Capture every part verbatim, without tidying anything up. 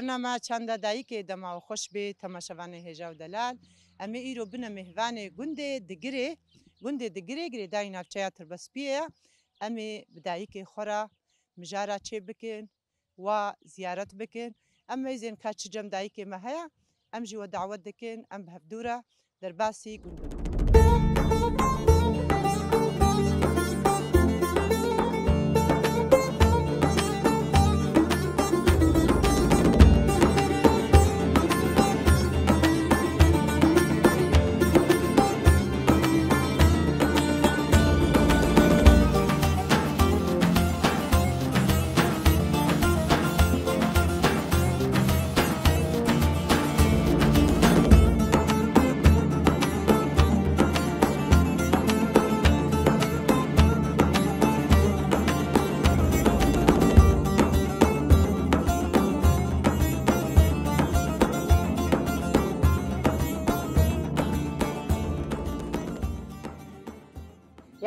Bernama Çanda Dayikê dema we xweş bê, temaşevanê hêja û delal. Em ê îro bine mêhvanê gundê Digirê. Gundê Digirê girêdayî navçeya Tirbespiyê ye. Em ê bi dayikê xwe re mijara çê bikin, wa ziyaret bikin. Em meyzên ka çi cem dayikê me heye, em jî we dawet dikin, em bi hevdû re derbasî gund bibin.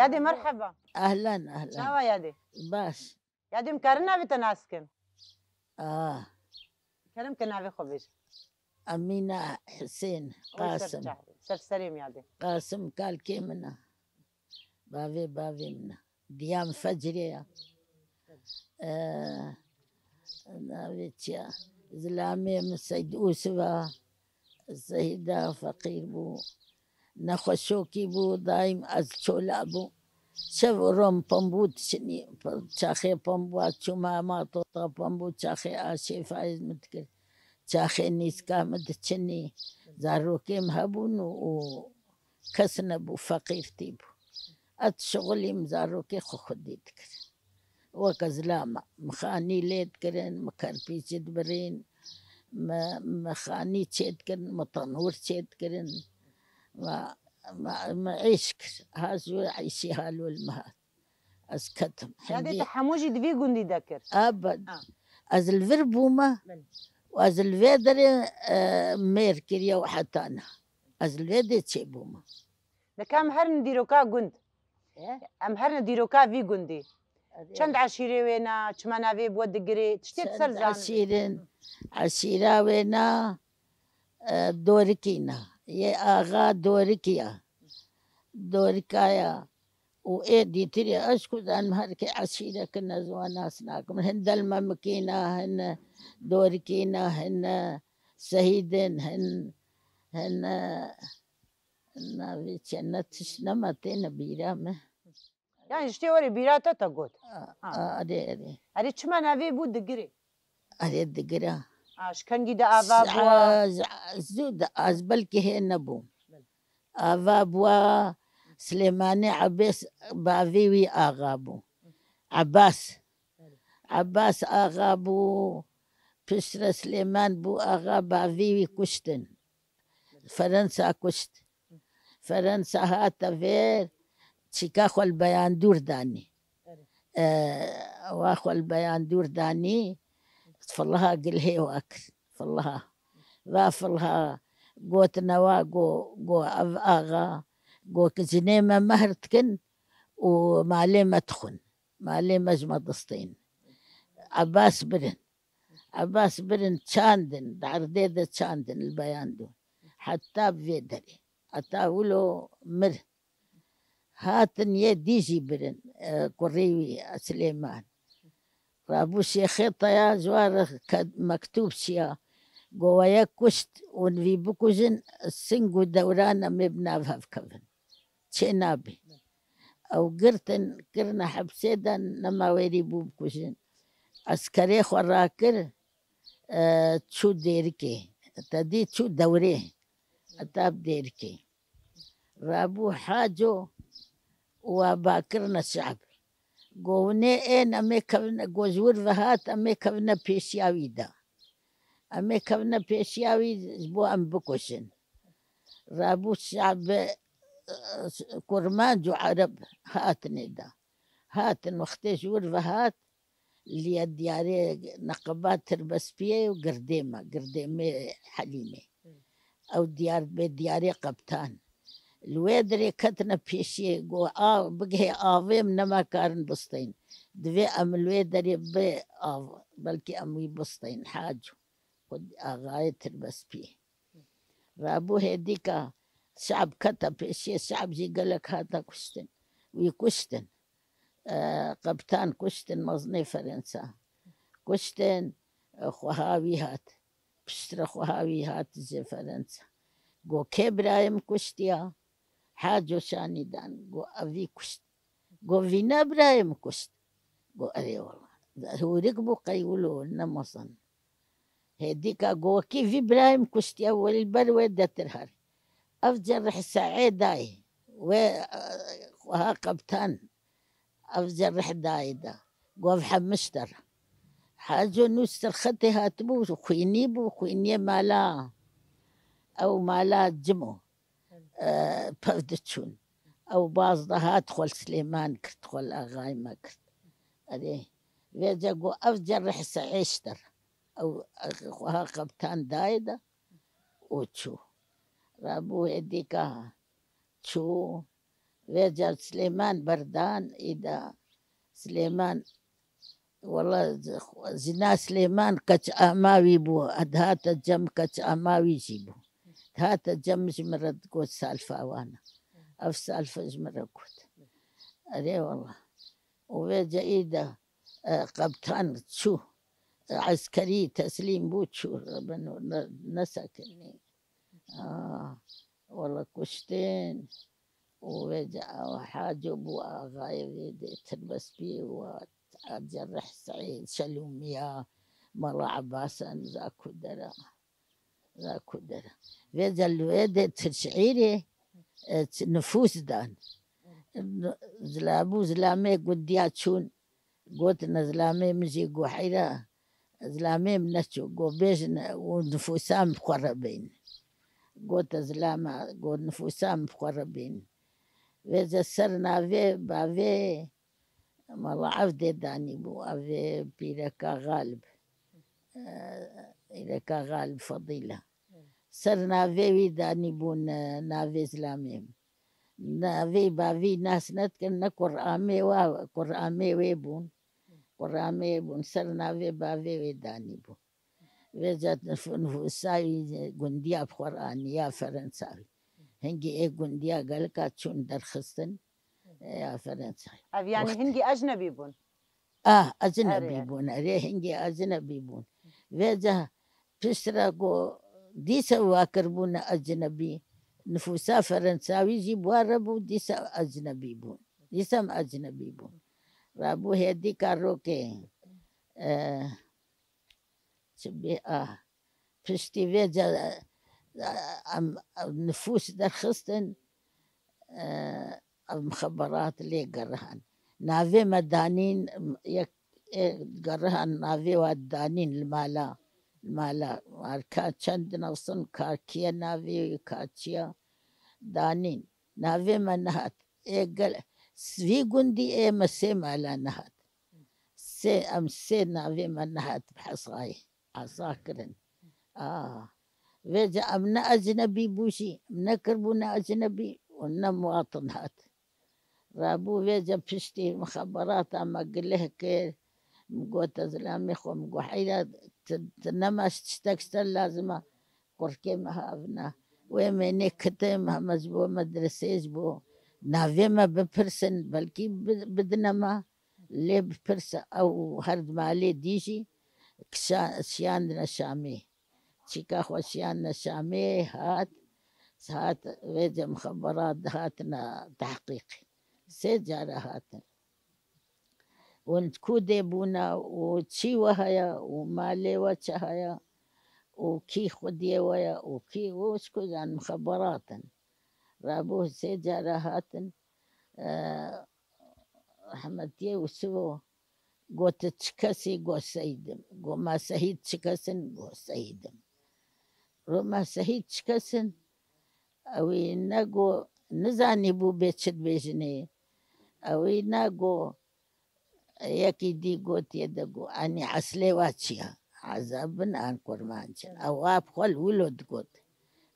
Yadê, merheba. Ehlen, ehlen. Çawa yadê? Baş. Yadê, em karin navê te nas kin? Ah. Kerem ke navê xwe bêje. Emîna Husên Oy, ser Qasim. Çavê, ser serê min yadê. Qasim kalkê min e. Bavê bavê min e. Diyam Fecrê ye. Ee, navê çi ye? Zilamê min Seyd Ûsiv e. Seyda feqîr bû. Nexweşokî bû, daîm ez çola bû. Şev û rom pembû diçinî. Çaxê pembû ez çûma ma tota pembû, çaxê aşê fayz min dikir. Çaxê nîska min diçinî. Zarokê min hebûn û, û kes nebû, feqîrtî bû. Ez şixulî min zarokê xwe xwedî dikir. Weke zilama, min xanî lê dikirin, min kerpîçî dibirîn, min, min xanî çê dikirin, min tenûr çê dikirin. Ma, ma, min êş kir. Ha ji wir êşî halol min hat. Ez ketim. Yadê, hindî te hemû jî di vî gundî de kir? Ebed. Ha. Ez li vir bûme. Belê. Û ez li vê derê, e, mêr kiriye û heta niha. Ez li vê dê çêbûme. Deke em herin dîroka gund. E? Em herin dîroka vî gundî. Erê. Çend eşîrê wê ne, çima navê bi we Digirê, tiştê bi ser zanibê. Eşîrin, eşîra wê ne, e, Dorikî ne. Yê axa Dorikî ya. Dorika ya. Û ê dîtirî ez ku zanim her kê eşîrek in, ez wan nas nakim. Hin Delmemikî ne, hin Dorikî ne, hin Sehîdin, hin, hin, e, Navê çi ne tişt nema têne bîra me. Yani ji tê werê bîra te te got? A, Ha. a, erê, erê. Erê çima navê bû Digirê? Erê Digira. Ha, ji kengî de ava bû? Zû de az belkî hê nebû. Belê. Ava bûa Silêmanê Ebês bavê wî axa bû. Ebas. Belê. Ebas axa bû, piştre Silêman bû axa, bavê wî kuştin. Ferensa kuşt. Ferensa hate vêr, çîka xwe li beyandûr danî. Erê. E, wa xwe li beyandûr danî, filiha gilhê wa kir. Filiha. Va filiha gotine wa, go, go ev axa, go ki jinê me mehr dikin û malê me dixwin. Malê me ji me distên. Ebas birin. Ebas birin çandin, di erdê de çandin li beyandûr. Heta bi vê derê. Heta wilo mir. Hatin yê dî jî birin, e, kurê wî, e, Silêman. Rabû şêxê teya ji wan re ke-, mektûb şiya. Go we yek kuşt û nivî bikujin, sing û dewran em ê bi nav hev kevin. Çê nabê. Ew girtin, kirine hepsê de nema wêrî bû bikujin. Eskerê xwe rakir, e, çû Dêrikê. Te dî çû dewrê. Heta bi Dêrikê. Rabû Haco û ava kirine şe'b. Go winê ên em ê kevine, go ji wir ve hat, em ê kevine pêşiya wî de. Em ê kevine pêşiya wî ji bo em bikuşin. Rabû şe'b, e, kurmanc û ereb hatinê de. Hatin wextê ji wir ve hat, liya diyarê neqeba Tirbespiyê û girdê me, girdê me Helîmê. Ew diyar bê diyarê qeptan. Li wê derê ketine pêşiyê, got, "A, bigihê avê em nema karin bistên. Divê em li wê derê bê av, belkî em wî bistên, Haco." Axayê Tirbespî. Rabû hêdîka şe'b kete pêşiyê, şe'b jî gelek hate kuştin. Wî kuştin. E, qeptan kuştin, mezinê Ferensa. Kuştin, e, xweha wî hat. Piştre xweha wî hat ji Ferensa. Go kê birayê min kuştiya? Haco şanî dan. Go evî kuşt. Go vîna birayê min kuşt. Go erê wela. Hûrik bû qey wilo ne mezin. Hêdîka go wekî vî birayê min kuştiya, welî li ber wê detir her. Ev cerrih se'ê dayê. Wê, e, xweha qeptan. Ev cerrih dayê da. Go ev hemişter. Haco nû sirxetê hatibû, xwînî bû, xwîniyê mala. Ew mala cim o. E, pev diçûn. Ew baz de hat xwe li Silêman girt, xwe li axayê me girt. Erê, vêca go ev cerrih se'ê ji te re. Ew, e, xweha qeptan dayê de û çû. Rabû hêdîka çû. Vêca Silêman berdan, îda Silêman, wela, jina Silêman keç ama wî bû, dihate cem keç ama wî jî bû. Dihate cem ji min re digot salfa wan e. Ev salfa ji min re got. Erê wela. Û vêca îda, e, qeptan çû. E, eskerî teslîm bû çû. Bin ne, nesekinî. Ah, wela kuştin. Û vêca ew Haco bû axayê vê dê Tirbespî û Cerrih Seîd Şelûmiya, Mala Ebbasan, Zakudera. Zakudera. Vêca li wê dê Tirşîrê, e, nifûs dan. N-, zilabû zilamê gundiya çûn. Gotine zilamê min jî go heyra, zilamê min neçû. Go bêjin û nifûsa min bi xwe re bên. Gote zilama, go nifûsa min bi xwe re bên. Vêca ser navê bavê, mala ev dê danî bû, ev ê pîreka Xalib. E, pîreka Xalib Fedîle. Ser navê wî danî bûn, e, navê zilamê min. Navê bavî nas nedikin, ne kuramê wa, kuramê wê bûn. Kuramê bûn, ser navê bavê wê danî bûn. Vêca nif-, nifûsa wî gundiya bi xwe re aniya Ferensawî. Hingî ê gundiya gelika çûn derxistin, e, ya Ferensawî. Ev yani Wext- hingî ecnebî bûn? Ah, ecnebî Erê. bûn, erê hingê ecnebî bûn. Vêca piştre ku dîsa wa kirbûne ecnebî, nifûsa Ferensawî jî bi wa re bû, dîsa ecnebî bûn. Dîsa em ecnebî bûn. Rabû hêdîka rokê, e, çi bê, ah, piştî vêca, e, em, em nifûs derxistin, e, ev mixeberat lê gerihan. Navê me danîn, yek, ê, gerihan navê wa danîn li mala, li mala. Arka çend nivîsin, ka kî ye navê wî, ka çi ye danîn. Navê me nehat. Ê gel, s-, vî gundî ê me sê mala nehat. Sê, em sê navê me nehat bi hesayê. Eza kirin. Ah. Vêca em ne ecnebî bû jî, em nekiribûne ecnebî û ne muwatin hat. Rabû vêca piştî mixeberata me gileh kir, min gote zilamê xwe, min got, heyra, tu, tu nema ji tiştek ji te lazim e, kurkê me havna. Wê mênê kitê me, me ji bo medresê, ji bo navê me bipirsin, belkî bi-, bidine me. Lê bipirse, ew her di malê dî jî kişa-, şiyandine Şamê. Çîka xwe şiyandine Şamê, hat, hat, vêca mixeberat dihatine tehqîqê. Sê cara hatin. Hûn di ku dê bûne û çî we heye û malê we çi heye û kî xwediyê we ye û kî û ji ku zan mixeberat in. Rabû sê cara hatin, e, Rehmetiyê Yûsivo got, "Çi kesî?" Got, "Seyîd im." Got, "Ma sehîd çi kes in?" Got, "Seyîd im." Got, "Ma sehîd çi kes in?" Ewî ne got, nizanî bû bê çi dibêjinê. Ewî ne got, yekî dî gotiye de got, "Anî eslê wa çi ye? Ezeb in an kurmanc in?" Ewa bi xwe li wilo digot.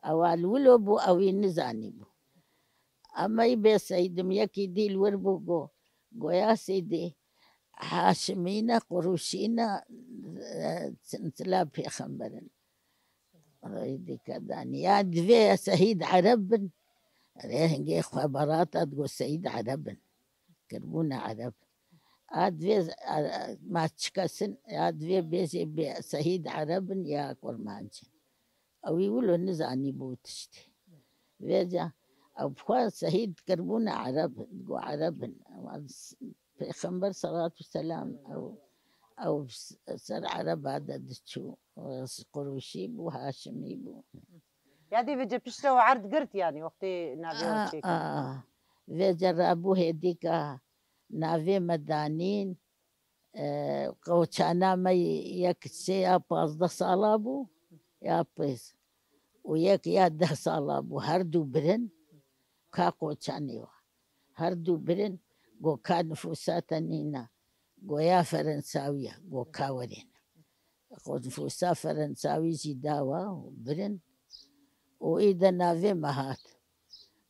Ewa li wilo bû, ewî nizanî bû. Emey bê Seydim, yekî dî li wir bû, go, goya Seydê, Haşimî ne, Qurûşî ne, e, çintila pêxember in. Êdî ke danî. Ya divê Sehîd Ereb bin. Rê hingê xwe berata digot Sehîd Ereb bin. Kirbûne Ereb. A divê, a, ma çi kesin, ya divê bêjê bê Sehîd Ereb bin ya Kurmanc in. Ew wî wilo nizanîbû tiştî. Vêca ew bi xwe Sehîd kirbûne Ereb, digot Ereb in. Pêxember selat û selam ew, ew ser Ereba de diçû. Qurûşî bû, Haşimî bû. Ya dî vêce piştre û erd girt, yanî wextê navê wan A, çêkir. A, vêce rabû hêdîka navê me danîn, e, qoçana me yek sê ya pazdeh sala bû, ya pêz. Û yek ya deh sala bû, her du birin, ka qoçanê wa. Her du birin, go ka nifûsa te nîna, go ya ferensawî ye, go ka werên. Xwe nifûsa ferensawî jî dawa û birin. Û î de navê me hat.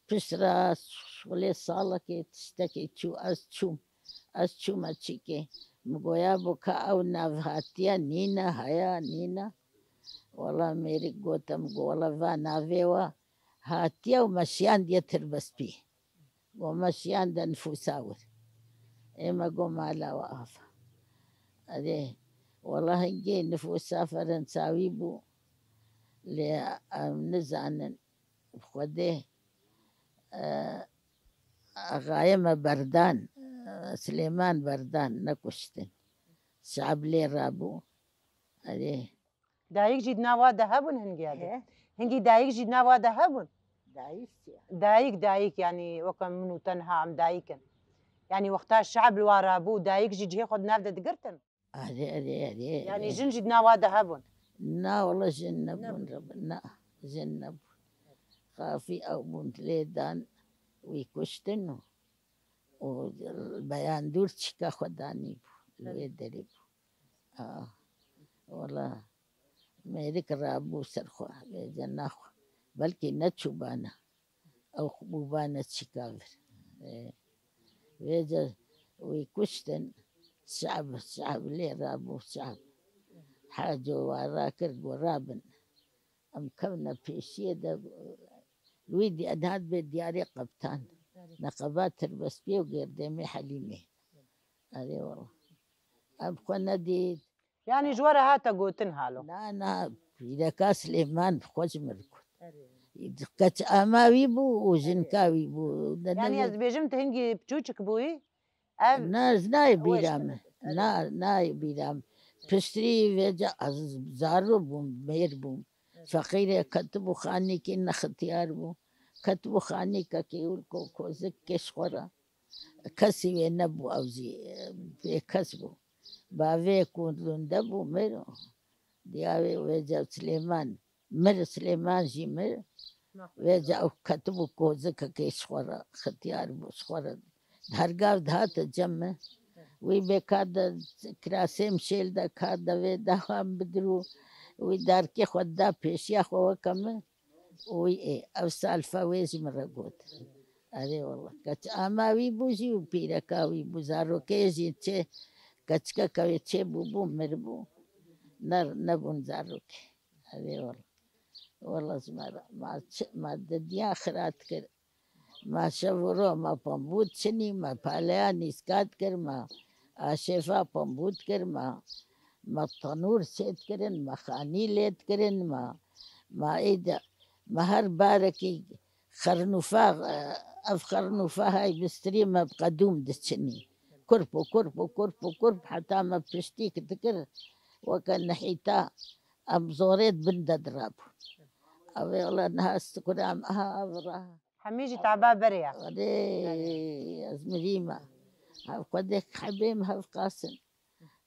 Piştre şixulê salekê tiştekê çû, ez çûm. Ez çûme çîkê. Min goya bo ka ew nav hatiye, nîne, haya, nîne. Wela mêrik gote, min go, wela va navê wa hatiye û me şiyandiye tirbespî. Go me şiyande nifûsa wir. Ê me go mala we ava. Erê, wela hingê nifûsa ferensawî bû. Lê em nizanin. Xwedê, e, axayê me berdan, e, Silêman berdan, nekuştin. Şab lê rabû. Erê. Dayik jî di nava de hebûn hingê ya de. He. Hingî dayik jî di nava de hebûn. Dayik çi ye? Dayik, dayik, yanî weke min û te niha em dayik in. Yanî wexta şab li wa rabû, dayik jî cihê xwe di nav de digirtin? Erê, erê, erê, Yanî erê. Jin jî di nava de hebûn? Na, wela jin nebûn, Nebûn. Rebin, na, jin nebûn. Xafî ew bûn lê dan, wî kuştin û, û beyandûr çîka xwe danîbû, li wê Tabii. Derê bû. A, wela mêrik rabû ser xwe, vêce naxwe. Belkî neçûbana. Ew bûbane çîka vir. Ê, vêce wî kuştin, şab, şab lê rabû, şab. Haco wa rakir, got, rabin. Em kevne pêşiyê de, wî di-, niha dibê diyarê qebtan. Neqeba Tirbespiyê û Gêrdêmê Helîmê. Erê wela. Em xwe nedît. Yanî ji we re hate gotin halo? Na, na, pîreka Silêman bi xwe ji min re got. Erê. Keç ama wî bû û jinka wî bû. De Yanî ne ez dibêjim tu hingî piçûçik bûyî? Ev Na, ez nayê wê bîra ji min. Min. Erê. Na, nayê bîra min. Piştrî vêca ez zaro bûm, mêr bûm. Erê. Feqîrê ketibû xanîkî nextiyar bû. Ketibû xanîkekê û ko-, kozikê ji xwe re. Kesî wê nebû, ew jî, e, bêkes bû. Bavê ku lûnde bû, mir. Diya wê, wêca Silêman mir, Silêman jî mir. Wêca ew ketibû kozikekê ji xwe re, xetiyar bû ji xwe re. Di hergav dihate cem min. Wî bê ka de kirasê min şêl de, ka de vê dawa min bidirû. Wî darkê xwe da pêşiya xwe weke min. Wî ê, ev salfa wê jî min re got. Erê wela. Keç ama wî bû jî û pîreka wî bû. Zarokê jî çê, keçikeke wê çê bûbû, miribû. Ne, nebûn zarokê. Erê wela. Wela ji me re. Ma çi, ma didiya xirat kir. Ma şev û ro ma pambû diçinî, ma paleya nîska dikir, ma aşêfa pambû dikir, ma, ma tenûr çê dikirin, ma xanî lê dikirin, ma, ma êde, ma her barekî xernûfa, ev xernûfa hay bistirî me bi qedûm diçinî. Kurp û kurp û kurp û kurp heta me piştîk dikir weke nehîta em zorê di bin de dirabûn. Ev ê wela niha ez dikuram, aha, ev ra. Hemî jî taba berê ye. Erê, ez mirî me. Hev xwedê hebê me hev qasin.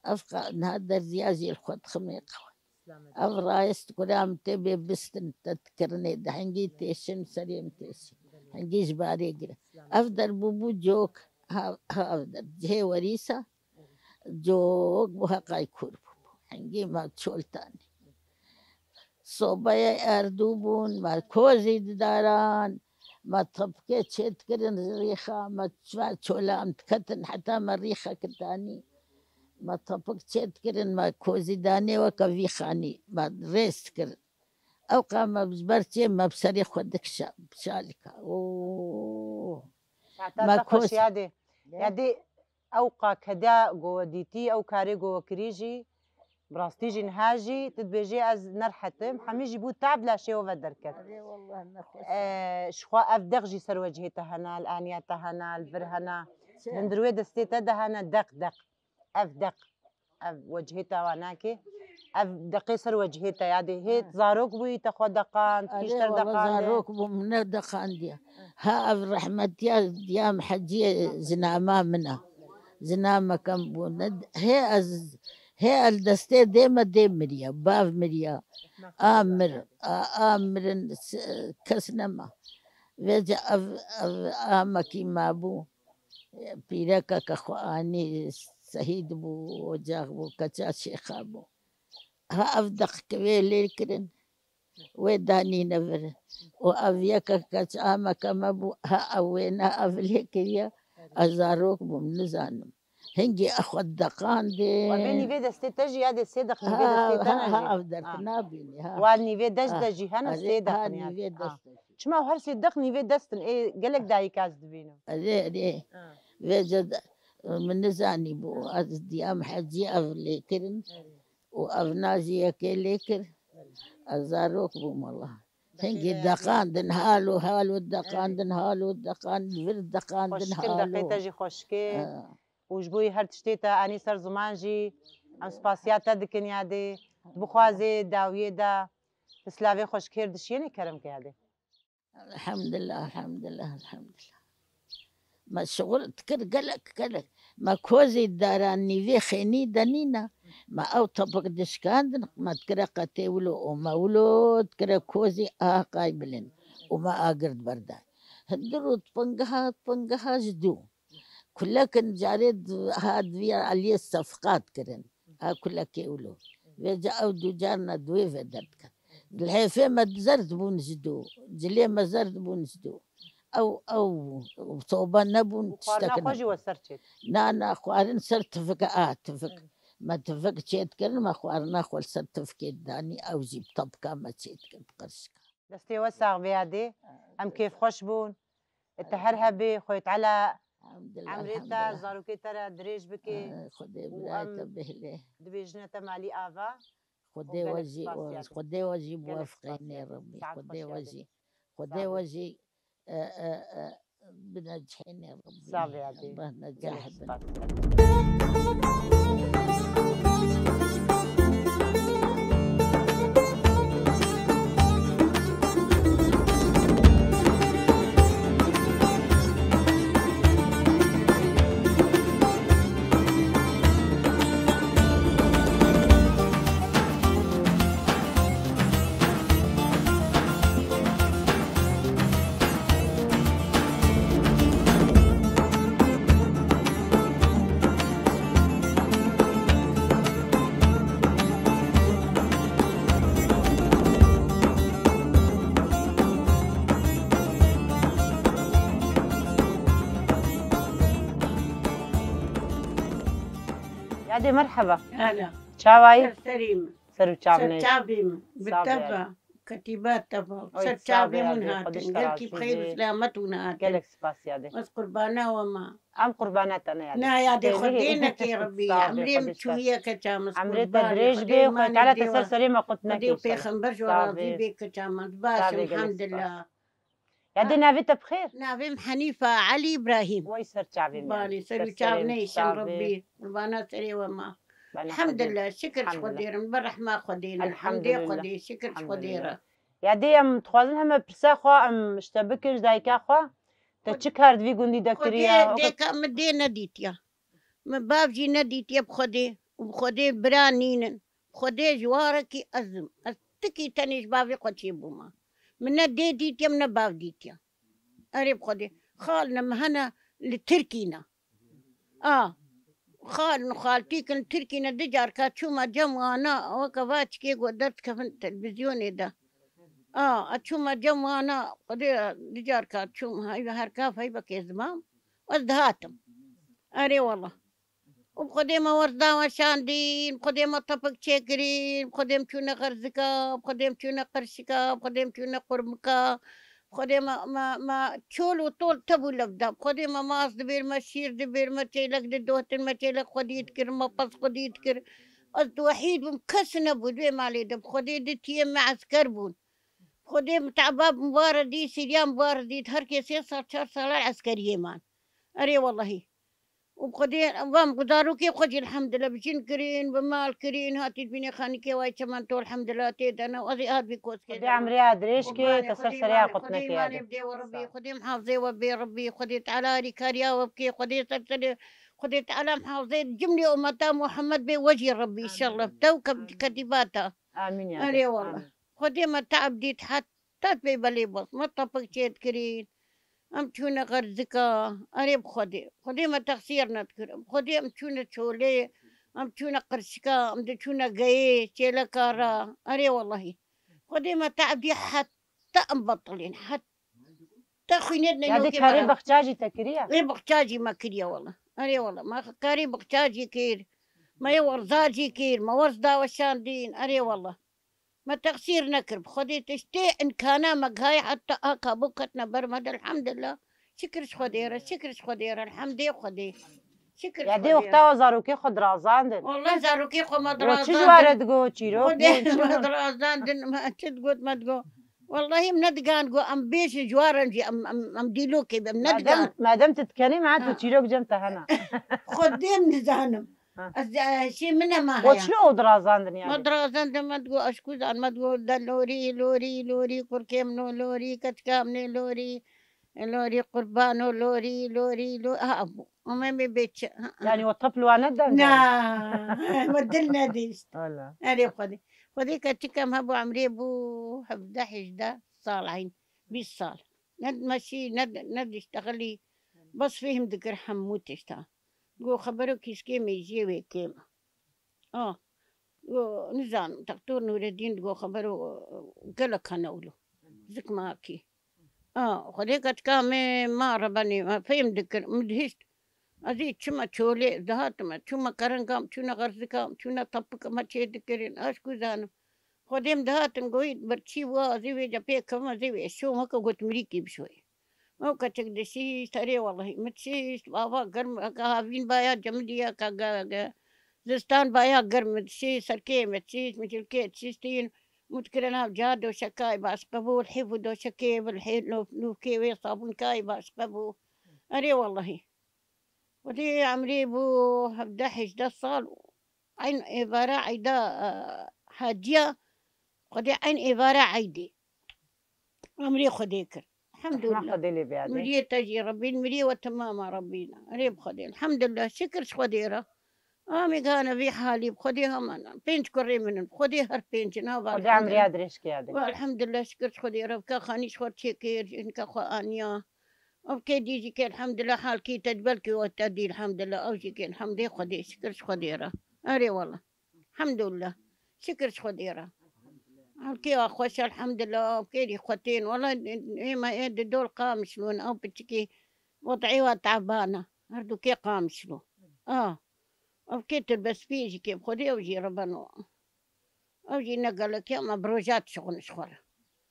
Ev qa-, niha derziya jî li xwe diximê qewe. Selamet. Ev rayest kura min tê bê bistin te dikirinê de. Hingî têşin serê min têşin. Hingî ji barê gire. Selamet. Ev der bûbû cok. Ha, ha, ev der. Cihê werîsa. Cok bû heqay kûr bûbû. Hingî me çol tanî. Sobeyê erdû bûn, me kozî didaran, me tepikê çêdikirin rîxa, me çiva çolan diketin, heta me rîxek danî. Me tepik çêdikirin, me kozî danê weke vî xanî, me rêz dikirin. Ew qa me ji ber çê me bi serê xwe dikişa, bi şalika. Oo. Heta Me te xweş kos- yadê. Ne? Yadê ew qa keda go we dîtî, ew karê go we kirî jî, bi rastî jî niha jî tu dibêjê ez nerhet im, hemî jî bû tab laşê we ve derket. Erê wallah ne xweş. Ee, ji xwe ev deq jî ser wecihê te hena, li aniya te hena, li vir hena. Çi? Hundir wê destê te de hene deq, deq. Ev deq. Ev wecihê te wa nake. Ev deqê ser wecihê te ya dê. Hê Ha. zarok bûyî te xwe deqand, Erê pîşter wala deqandê. zarok bûm, ne deqandiye. Ha ev rehmetiya diyam Heciyê zina ma min a. Zina me kem bû. Ne, hê ez, hê el destê dê me dê miriye, bav miriye. A mir, a, a mirin s-, kes nema. Vêca ev, ev amekî ma bû. Pîrekeke xwe anî sehîd bû, ocax bû, keça şêxa bû. Ha ev deqke wê lê kirin, wê danîne vir. Û ev yeke keç ameke me bû, ha ew wêna ev lê kiriye, ez zarok bûm, nizanim. Hingî ew xwe deqandê. Wa vê nîvê destê te jî ya dê sê deq nîvê Ha, destê te ha, ne ha, jî? ev derk Ha. nabînî, ha. Wa nîvê dest Ha, de jî hene erê, sê ha, deqin ya nîvê dê. Ha. dest de jî. Çima her sê deq nîvê dest in? Ê gelek dayika ez dibînim. Erê, erê. Ha. Vêca de, min nizanî bû. Ez diyam hecî ev lê kirin. Erê. Û ev na jî yekê lê kir. Erê. Ez zarok bûm wela. Hingî Dixîne deqandin halo, halo deqandin, Erê. halo deqandin, vir deqandin, Xweşkin halo. deqê te jî xweşkê. Ha. Û ji bo yê her tiştê te anî ser ziman jî, em spasiya te dikin yadê. Tu bixwazê dawiyê de, tu silavê xweşkêr dişiyênê kerem ke yadê. Elhamdulillah, elhamdulillah, elhamdulillah. Me şixul dikir gelek, gelek. Me kozê daran nîvê xênî de nîne. Me ew topik dişkandin, me dikire qetê wilo û me wilo dikire kozê aha qay bilin. Û me agir diberdan. Hindir û pingeha, pingeha ji dû. Kulekin carê di-, ha divî aliyê sefqat kirin. Ha kulekê wilo. Vêca ew du carna di wê ve derdiket. Lihêfê me zerd bûn ji dû. Cilê me zerd bûn ji dû. Ew, ew soba nebûn Û xwarina tiştek xwe jî nebûn. we ser çêt. Na, na, xwarin ser tivik, a, tivik. Hı. Me tivik çêt kirin, me xwarina xwe li ser tivikê danî, ew jî bi topika me çêt kir, bi qirşika. Destê we sax be yadê. Em kêfxweş bûn. Te her hebê, Xwedê Teala Elhamdulillah, emrê te, elhamdulillah. zarokê te re dirêj bike. Ay, Xwedê Û birayê em te bihlê. dibêjine te malî ava. Xwedê Û gelek we jî, spas yadê. Xwedê we jî Gelek spas biwefqînê yadê. Rebbî. Saet Xwedê xweş we yadê. jî, Xwedê Sağ we ol. jî, e, e, e, binecihênê Rebbî. Sağ ol yadê. Allah Gelek necah bin. spas yadê. Yadê merheba. Hala. Çawayî? Ser serî min. Ser û çav Ser neyê. çavê min. Bi Sağ ol teva. yadê. Ketiba teva. Oy, Ser sağ ol çavê min yadê. Xwedê hatin. ji te Gelkî razî bixeyr û bê. selamet hûn hatin. Gelek spas yadê. Ez qurbana we ma. Em qurbana te ne yadê. Na yadê Têlî. Xwedê nekê Rebbî. Sağ ol, Emrê min Xwedê spas. çûye keça min. Emrê te Qurban dirêj Xwedê bê, Xwedê manê Teala te dêwa. ser serê me qut Xwedê neke pêxember ji we Sağ ol. razî bê keça min. Baş Sağ ol, im, gelek elhamdulillah. spas. Yadê navê te bi xêr? Navê min Henîfa Elî Îbrahîm. Wey ser çavê min. Balê, ser Ser û çav serê min, neyşin sağ bê. Rebbî. Qurbana serê we ma. Ben Elhamdulillah, şikir ji Elhamdulillah. Xwedê re, bi rehma Xwedê re, hemdê Elhamdulillah. Xwedê, şikir ji Xwedê Elhamdulillah. re. Yadê em dixwazin heme pirsa xwe em ji te bikin, ji dayika xwe. Te çi kar di vî gundî de Xwedê kiriye? dêka min dê nedîtiya. Min bav jî nedîtiye bi Xwedê û bi Xwedê bira nînin. Xwedê ji warekî ez im. Ez tikî tenê ji bavê xwe çêbûma. Min ne dê dîtiye, min ne bav dîtiye. Erê bi Xwedê. Xalin min hene li Tirkî ne. A, xalin û xaltîkin li Tirkî ne, du carka çûma cem wana, weke va çikê ku derdikevin televîzyonê de. A, ez çûma cem wana, Xwedê du carka çûm, heyva her kav heyvekê ez dimam. Ez dihatim. Erê wela. Û bi Xwedê me werz da weşandîn, bi Xwedê me tepik çêkirîn, bi Xwedê em çûne xerzika, bi Xwedê em çûne qirşika, bi Xwedê em çûne qurbika, bi Xwedê me, me, me çol û tol tevû lev da. Bi Xwedê me maz dibêr, me şîr dibêr, me çêlek didotin, me çêlek xwedî dikir, me pez xwedî dikir. Ez di wehîd bûm, kes nebû di wê malê de. Bi Xwedê di tiyê me esker bûn. Xwedê miteba mibarek dî, Sîriya mibarek dî, her kesê sal, çar sala eskeriyê man. Erê wellahî. Û bi Xwedê van zarokê xwe jî elhamdulillah bi jin kirîn, bi mal kirîn, hatî dibînê xanîkê wayê çemen to elhamdulillah tê de ne, ez ê hat bî koskê Xwedê de ne. Emrê ya dirêj kê, Qurbanê te ser Xwedê, serê ya malê qut Xwedê, neke ya malê Rebî. Bi dê we Rebî, Sağ ol. Xwedê mihafizê we bê Rebî, Xwedê Teala harîkariya we bikê, Xwedê ser serê, Xwedê Teala mihafizê cimlê ummeta Muhammed bê we jî Rebî, Amîn. Înşallah. Tew ke-, Amîn. Ketîbata. Amîn ya Erê Reb, wala. Amîn. Xwedê me te'b dît heta pê belê bas. Me tepik çêdikirîn. Em çûne xerzika. Erê bi Xwedê. Xwedê me texsîr nedikir. Bi Xwedê em çûne çolê. Em çûne qirşika. Em diçûne geyê, çêleka re. Erê wellahî. Xwedê me te'b dî heta em betilîn. Heta Te xwînê Ya de neyokê karê me. Bixça jî te kiriye? Ê bixça jî me kiriye wala. Erê wala. Me karê bixça jî kir. Me yê werza jî kir. Me werz da weşandîn. Erê wala. Me texsîr nekir. Bi Xwedê tiştê imkana me gihayê heta a kabû ketine ber me de. Elhamdulillah. Şikir ji Xwedê re. Şikir ji Xwedê re. Elhamdê Xwedê. Şikir ji Ya dê Xwedê re. Wexta we zarokê xwe dirazandin. Wala zarokê xwe me Got çi dirazandin. Ji ware digo çîrok Xwedê bûn, çi me bûn? Dirazandin. Me çi digot me digo. Wellahî em nedigan ku em bêjin ji wan re jî em, em, em dîlokê be, em Madem, nedigan. Madem tu dikenî, me tu Ha. Çîrok cem te hena. Xwedê em nizanim. Ha. Ez, e, şey min e ma Got heya. Çi o dirazandin yani? Me dirazandin, me digo ez ku zan, me digo de lorî, lorî, lorî, kurkêm no lorî, keçikam nê lorî, lorî, qurbano lorî, lorî, lo-, ha, bu. Ama me bê çi, ha, ha. Yani o tepl wane deng Na, yani? Me dil nedişt. Hala. Erê Xwedê. Xwedê keçikem hebû emrê bû hevdeh hejdeh sal eyn, bîst sal. Ne dimeşî, ne, ne diştexilî. Bes fêhm dikir hemû tişta. Go xebero kîskê mêjiyê wê kêm. A. Go, nizanim, Doktor Nûreddîn digo xebero gelek hene wilo. Zik makî. A, Xwedê keçika me ma rebenê, me fêm dikir, min dihişt. Ez ê çima çolê, dihatime, çûme kerengam, çûne xerzikam, çûne tepik me çê dikirin, ez ku zanim. Xwedê em dihatin goyî birçî wa, ez ê wê de pê kevim, ez ê wê şom weke got mirîkî bişoyê. Ew keçik dişîşt, erê wellahî, min dişîşt, ava germ, eke havîn baya cemidî, eke ge-, ge-, zistan baya germ, min dişîşt, serkê min dişîşt, min cilkê dişîştîn, min dikire nav ca doşekayê baş qebû, lhêf û doşekê, bi lhê-, nûf-, nûfkê wê sabûnkayê baş qebû. Erê wellahî. Xwedê emrê bû hevdeh hejdeh sal. Eyn êvara eyda, e, haciya, Xwedê eyn êvara eydê. Emrê Xwedê kir. Rehma Elhamdulillah. Xwedê lê biyade. Miriyê te jî Rebîn, miriyê we temama Rebîn. Erê bi Xwedê. Elhamdulillah. Şikir ji Xwedê re. Amê gane vî halî bi Xwedê heman. Pênc kurê min in. Bi Xwedê her pênc in. Ha, Xwedê elhamdulillah. Emriya dirêj kê ya dê. Wa elhamdulillah, şikir ji Xwedê re. Vika xanî ji xwe çêkir, jinika xwe aniya. Ev kê dî jî kê elhamdulillah, halkî te belkî we te dî elhamdulillah. Ew jî kê elhamdê Xwedê, şikir ji Xwedê re. Erê wala. Elhamdulillah. Şikir ji Xwedê re. Halkê wa xweş elhamdulillah, ev kê dî xwe tên. Wala ê me ê di dol Qamişlo in, ew piçikê wed'ê wa teban e. Her du kê Qamişlo. A. Ev kê tirbespî jî kê bi Xwedê ew jî rebeno. Ew jî ne gelekî ama bi roja dişixulin ji xwe re.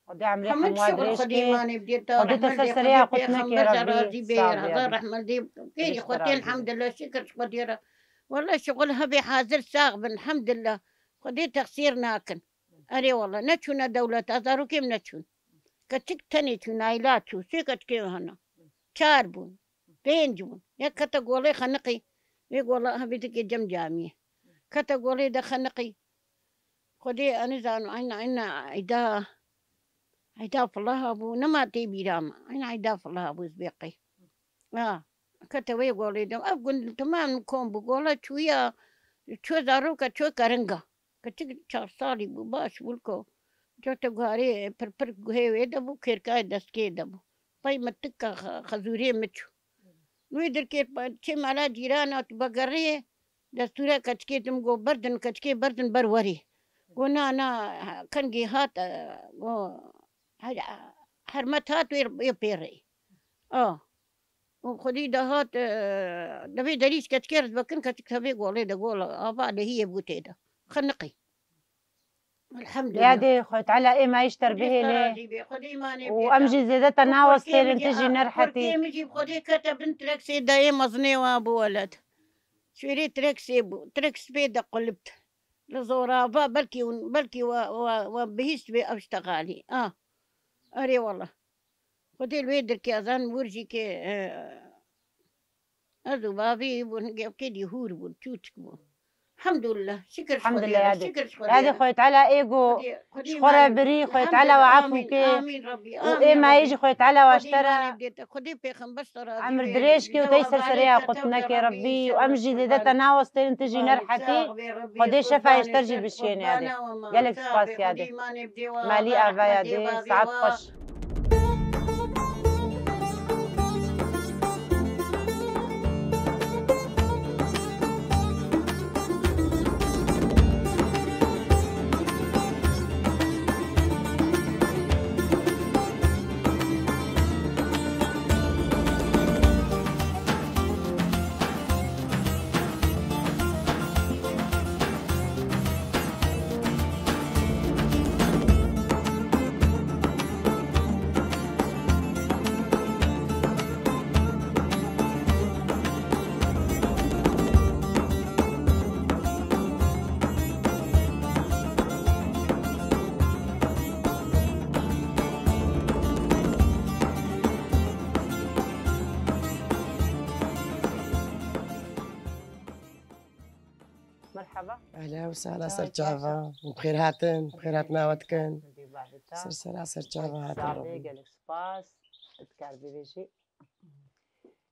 Xwedê emrê Hemû hemû dişixul dirêj Xwedê kê. Manê bidê te, Xwedê te rehmet ser lê serê Xwedê ya qut pêxember neke ya ser Rebî. Razî bê, Sağ ol ya hezar Rebî. Rehmet lê. Kêrî Dirêj Xwedê te razî bê. Elhamdulillah, şikir ji Xwedê re. Wele şixul hebê hazir sax bin, elhamdulillah. Xwedê texsîr nakin. Erê wele, neçûne dewleta, zarokê min neçûn. Keçik tenê çû, Nayla çû, sê keçikê hene. Çar bûn, pênc bûn. Yek kete golê xeniqî. Vê gola hebî dikê cem camiyê. Kete golê de xeniqî. Xwedê ez nizanim, eyna, eyna eyda, eyda filaha bû, nema tê bîra me. Eyna eyda filaha bû, ez bê qey. Ha, kete wê golê de. Ev gund temam kom bû. Gola çûya, çû zaroka, çû keringa. Keçik çar salî bû, baş bû ko. Cote guharê pirpir guhê wê de bû, kêrkayê destgê de bû. Pey mitik ke xe-, xezûrê min çû. Wê dirkê pa-, çê mala cîrana tu vegeriyê, destûre keçikê tim go berdin, keçikê berdin ber werê. Go na, na, kengê hat, e, go, he-, hermet hat wê, wê pê rê. A. Û Xwedî de hat, e, devê derî ketikê rizbekin, ketik tevê golê de, gola ava lehiyê bû tê de. Xeniqî. Elhamdulillah. Yadê Xwedê Teala êmayîş te bihêle. Û em jî zêde te nawestêrin, tu jî nerhetî. Kurkê min jî bi Xwedê kete bin treksê dayê mezinê wa bû weled. Şêrê treksê bû. Treks pê de qulip. Li zorava belkî hûn, belkî we, we, we bihîst wê ev ji te xalî. Ah. Erê wela. Xwedê li wê dirkê ezan wir jî ke, e, ez û bavê bûn, hingê ev kê dî hûr bûn, çûçik bûn. Elhamdulillah. Şikir ji Xwedê Elhamdulillah, re, yadê. Şikir ji Xwedê Yadê re. Xwedê Teala ê ku Xwedê, Xwedê ji xwe re imanê birî, bidê. Xwedê Teala we Elhamdulillah. Efû Amîn, kê. Amîn Rabbî. Û Amîn êmayî Rabbî. Ji Xwedê Teala we ji te re. Xwedê imanê bidê te. Xwedê pêxember te razî Emir be. Dirêj kê û tey serserê ya qutnekê Rebbî û em jî zêde te nawestêrin, tu jî nerhetî. Xwedê şefa ji te jî bişêne yadê. Gelek spas yadê. Malî ava yadê, saet xweş. Merhaba. Ehlen we sehlen, ser çava. Bi xêr hatin, bi xêr hatina we dikin. Ser sera, ser çava hatin. Gelek spas. Dikar bivêjî.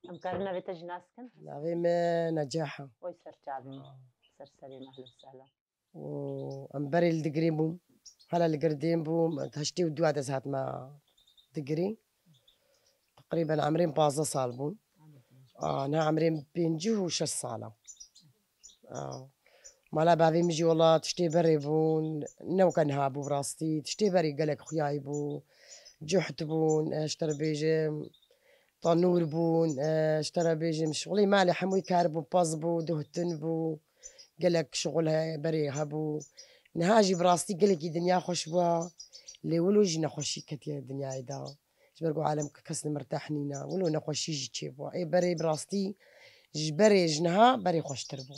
Em karin navê te jî nas kin? Navê me Necaha. Oy ser çavê. Ser serê me, ehlen sehlen. Û em berê li Digirê bûm. Hala li Girdên bûm. Heştê û dua de ez hatime Digirê. Teqrîben emrên pazdeh sal bûn. A, niha emrên pêncî û şeş sal e. A, mala bavê min jî wela tiştê berê bûn. Ne weke niha bû bi rastî. Tiştê berê gelek xuyayî bû. Cuht bûn, e, ji te re bêjim. Tenûr bûn, e, ji te re bêjim, şixulê malê hemûyî kar bû, pez bû, duhtin bû, gelek şixul he-, berê hebû. Niha jî bi rastî gelekî dinya xweş bû, lê wilo jî nexweşî ketiye dinyayê de. Ji ber ku alem kes li mirteh nîne, wilo nexweşî jî çêbû. Ê berê bi rastî ji berê ji niha berê xweştir bû.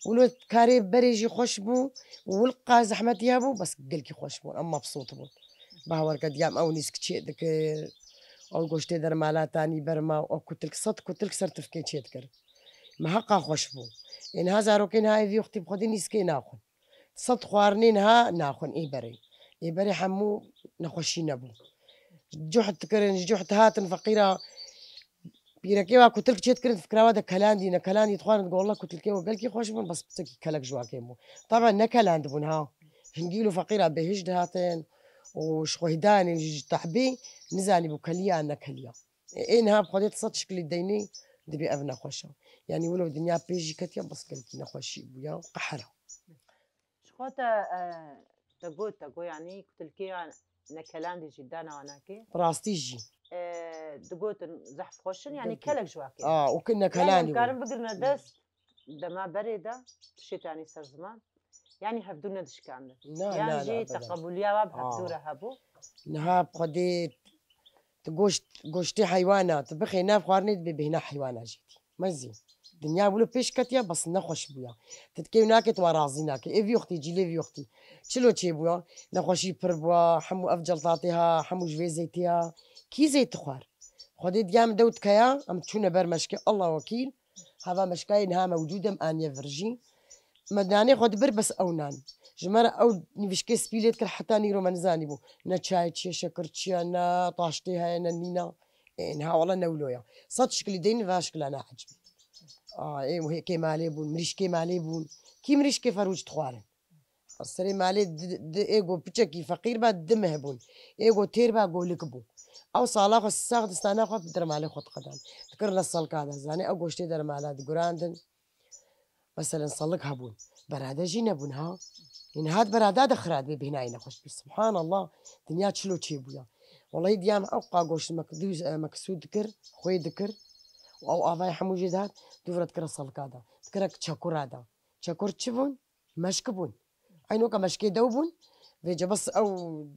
Wilo karê berê jî xweş bû û wilqa zehmetî hebû, bes gelkî xweş bûn, em mebsût bûn. Bawer ke diyam ew nîsk çê dikir, ew goştê dermala tanî ber ma, ew kutilk, sed kutilk ser tifkê çê dikir. Me heqa xweş bû. Ê niha zarokê niha ê vî wextî bi xwedî nîskê naxwin. Sed xwarinê niha naxwin ê berê. Ê berê hemû nexweşî nebû. Cuhd dikirin, ji cuhd hatin feqîra. Pîrekê wa kutilk çê dikirin, fikra wa de kelandî, ne kelandî dixwarin, digo, "Wallah kutilkê we gelkî xweş bûn, bes piçekî kelek ji wa kêm bû." Taben ne keland bûn ha. Hingî wilo feqîra bêhiş dihatin û ji xwehdanê, ji tehbê nizanî bû keliya ne keliya. Ê, ê niha bi xwedê tu sed şikilî deynê, dibê ev nexweş e. Yanî wilo dinya pê jî ketiya, bes gelkî nexweşî bûya, qehera. Ji xwe te, e, te got, te got, yanî kutilkê ya nekelandî jî dana wana kê? Bi rastî jî. E, digotin zehf xweş in, yanî Gelkî. Kelek ji wa kê? A, û ki Yanî nekelandî em bû. Karin bigirine dest, dema berê de, tiştê te yanî ser ziman. Yanî hevdû nedişkandin. Na, Yan na, jî na, beden. Teqebûliya wa bi A. Hevdû re hebû. Niha bi xwedê tu goşt, goştê heywana, tu bixê nav xwarinê dibê bêhna heywana jî tî. Mezî. Dinya wilo pêş ketiya, bes nexweş bûya. Tu dikê û nakê, tu wa razî nakê. Ê vî wextî, cîlê vî wextî. Çilo çêbûya? Nexweşî pir bûya, hemû ev celtatê ha, hemû ji vê zeytê ha. Kî zeyt dixwar? Xwedê diya min dewt keya, em çûne ber meşkê, Allah wekîl. Hava meşkayê niha mewcûd e, em aniye vir jî. Me nanê xwe dibir, bes ew nan. Ji me re ew nîvişkê spî lê dikir, heta nîro me nizanîbû. Ne çay çi ye, şekir çi ye, ne taştê heye, ne nîna. Ê, niha wele ne wilo ya. Sed şikilî deyn va şikila ne ecibî. A, ê, û hê kêmalê bûn, mirîşkê malê bûn. Kî mirîşkê ferûç dixwarin? Serê malê di, di, ê go piçekî feqîr ba, di meh bûn. Ê go têr ba, golik bû. Ew sala xwe sax distana xwe bi dermalê xwe diqedan. Dikirin le salka de. Zanê ew goştê dermala digurandin. Meselen, selik hebûn. Berade jî nebûn, ha? Ên hat berada de xira dibê bêhnayê nexweş bî. Subhanallah, dinya çilo çêbûya. Wellahî diyam ew qa goşt mek-, dûz, e, meksûd dikir, xwê dikir. Ew avayê hemû jê dihat, dûv re dikire salika de. Dikire çekura de. Çekur çi bûn? Meşk bûn. Eyn weke meşkê dew bûn. Vêce bes ew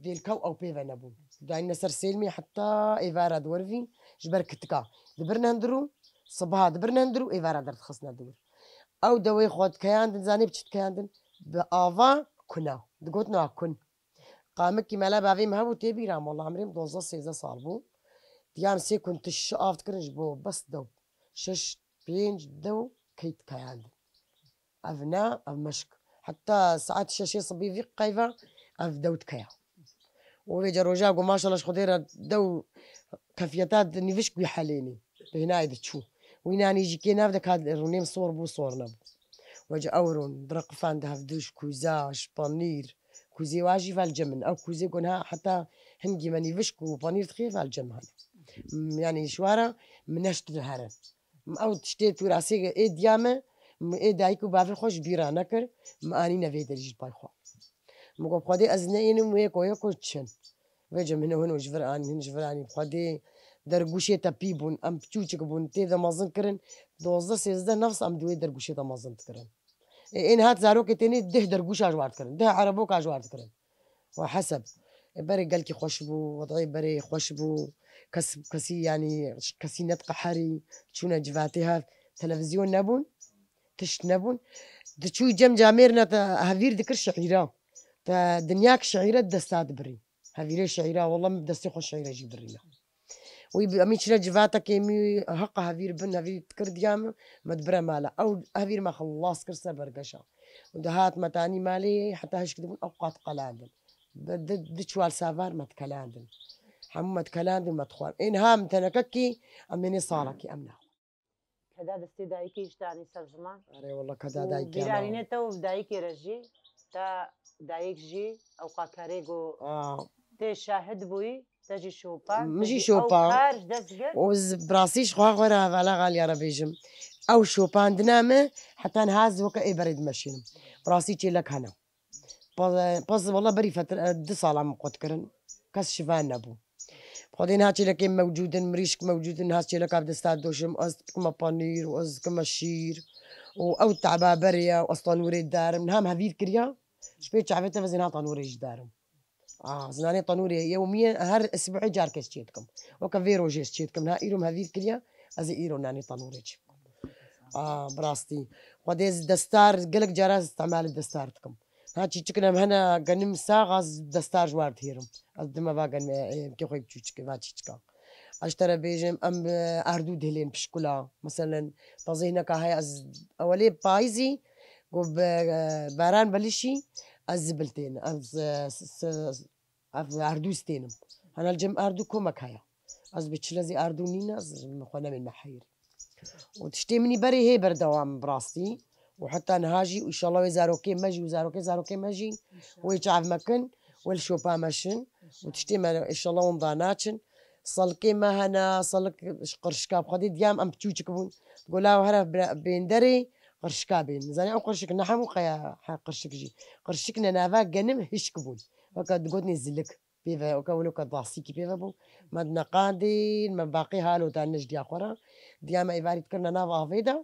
dêlka û ew pê ve nebûn. Dayîne ser sêlmê heta êvara diwerivîn ji ber kitika. Dibirine hundir û sibaha dibirine hundir û êvara derdixistine dûr. Ew dewê xwe dikeyandin, zanê bi çi dikeyandin? Bi ava kuna. Digotin a kun. Qamikî mela bavê min hebû tê bîra min, wela emrê min dozdeh sêzdeh sal bû. Diya min sê kun tişt av dikirin ji bo bes dew. Şeş, pênc dew key dikeyandin. Ev ne, ev meşk. Heta saet şeşê sibî vî qeyva ev dew dikeya. Û vêce roja ku maşallah ji Xwedê re dew kefiyeta di nîvişk wî helênî. Bêhnayê diçû. Wî nanî jî kê nav de ka rûnêm sor bû, sor nebû. Wece ew rûn, bira qifan di hevdiş, kuza, ji panîr. Kuzê wa jî vel cem in. Ew kuzê ku niha heta hingî me nîvişk û panîr dixê vel cem hene. M-, yanî ji wa re min neşt dihere. Min ew tiştê tûrasê ê diya me, min ê dayik û bavê xwe ji bîra nekir, min anîne vê derî ji pay xwe. Min got, Xwedê ez neyênim wê ko yeko çin. Vêce min hin û ji vir anî, hin ji vir anî. Xwedê dergûşê te pî bûn, em piçûçik bûn, tê de mezin kirin, dozdeh sêzdeh nefs em di wê dergûşê de mezin dikirin. Ê, ên hat zarokê tênê deh dergûşa ji war dikirin, deh ereboka ji war dikirin. Wa heseb. E, berê gelkî xweş bû, wedayê berê xweş bû. Kes, kesî, yanî, kesî nediqeherî, çûne civatê hev. Televîzyon nebûn, tişt nebûn. Diçû cem camêrine te hevîr dikir şiîra. Te dinyak şiîre desta dibirî. Hevîrê şiîra, wela min destê xwe şiîre jî birîne. Wî bi, em ê çine civatekê min heqa hevîr bin, hevîr dikir diya min, me dibire mala. Ew hevîr me xilas kir ser bergeşa. Û dihat me tanî malê, heta hişk dibûn, ew qat qelandin. Bi di, di çuwal savar me dikelandin. Hemû me dikelandin, me dixwar. Ê niha em tenekekî, em ê nê salekî, em naxwin. Keda destê dayikê ji te anî ser ziman. Erê wela keda û dayikê bîranîne te û dayikê re jî, te dayik jî ewqa kerê got, Aa. Tê şahid bûyî, te jî şopan, Min te jî jî ew şopa. Kar ji dest girt. Û ez bi rastî ji xwe xwe re hevala xaliya re bêjim. Ew şopandina me heta niha ez weke ê berê dimeşînim. Bi rastî çêlek hene. Pez, pez wela berî fetir, e, du sala min qut kirin. Kes şivan nebû. Xwedê niha çêlekê mewcûd in, mirîşk mewcûd in, niha çêleka bi desta doşim, ez dikime panîr û ez dikime şîr û ew teba berê ye û ez tanûrê darim. Niha em hevîr kiriya, ji pê çavê te ve zî niha tanûrê jî darim. Ah, zinanê tanûrê yewmî ye, her isbuê carkê ez çê dikim. Weke vê rojê ez çê dikim. Niha îro em hevîr kiriya, ez ê îro nanê tanûrê çê bikim. Ah, bi rastî. Xwedê ez destar, gelek cara ez îstimalê destar dikim. Ha, çîçikin em hene genim sax, ez destar ji war dihêrim. Ez dime va genim, e, e, kê xwe biçûçik e, va çîçika. Ez ji te re bêjim, em, e, erdû dihilên pişkula. Meselen, tazê hineka heye, ez ewelê payîzî, ku bi, e, baran belişî, ez zibil tênim. Ez, e, s-, s-, ev erdû stênim. Hena li cem erdû komek heye. Ez bi çile zî erdû nîne, ez min xwe nemên me heyirî. Û tiştê min î berê hê berdewam bi rastî. Û heta niha jî, û înşallah wê zarokê me jî û zarokê zarokê me jî wê çav me kin, wê li şopa me şin. Û tiştê me înşallah winda naçin. Salikê me hene, salik ji qirşika bi Xwedê diyam em piçûçik bûn. Gola here bênderê qirşika bên. Zanî ew qirşik ne hemû qeya he qirşik jî. Qirşik ne nava genim hişk bûn. Weke digotinê zilik. Pê ve, weke wilo ke dasîkî pê ve bû. Me dineqandin, me baqî halo dan ji diya xwe re. Diya me êvarî dikirine nav avê de.